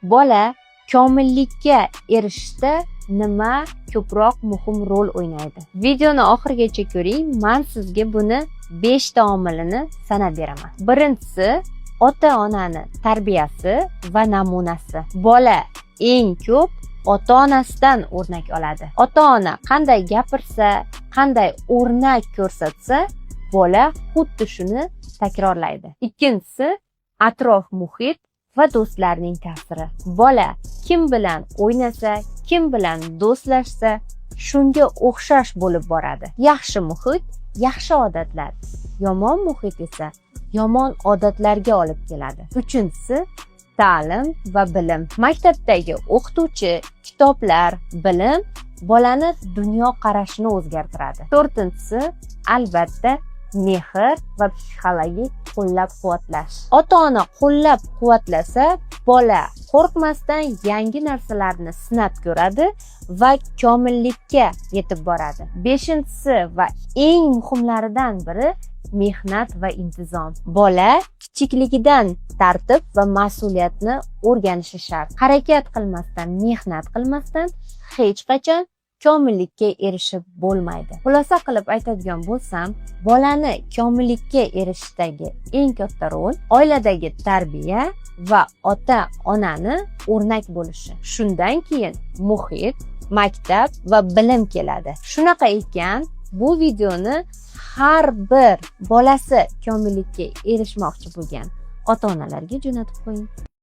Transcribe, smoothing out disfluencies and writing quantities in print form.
Bola komillikka erishishda nima ko'proq muhim rol o'ynaydi? Videoni oxirigacha ko'ring, man sizga buni 5 ta omilini sanab beraman. Birinchisi, ota-onani tarbiyasi va namunasi. Bola eng ko'p ota-onasidan o'rnak oladi. Ota-ona qanday gapirsa, qanday o'rnak ko'rsatsa, bola xuddi shuni takrorlaydi. Ikkinchisi, atrof muhit va do'stlarning ta'siri. Bola kim bilan o'ynasa, kim bilan do'stlashsa, shunga o'xshash bo'lib boradi. Yaxshi muhit yaxshi odatlar, yomon muhit esa yomon odatlarga olib keladi. Uchinchisi, ta'lim va bilim. Maktabdagi o'qituvchi, kitoblar, bilim bolani dunyoqarashini o'zgartiradi. To'rtinchisi, albatta, mehr va psixologik qo'llab-quvvatlash. Ota-ona qo'llab-quvvatlasa, bola qo'rqmasdan yangi narsalarni sinab ko'radi va komillikka yetib boradi. Beshinchisi va eng muhimlaridan biri, mehnat va intizom. Bola kichikligidan tartib va mas'uliyatni o'rganishi shart. Harakat qilmasdan, mehnat qilmasdan hech qachon komillikka erishib bo'lmaydi. Xulosa qilib aytadigan bo'lsam, bolani komillikka erishishdagi eng katta rol oiladagi tarbiya va ota-onani o'rnak bo'lishi. Shundan keyin muhit, maktab va bilim keladi. Shunaqa ekan, bu videoni har bir bolasi komillikka erishmoqchi bo'lgan ota-onalarga jo'natib qo'ying.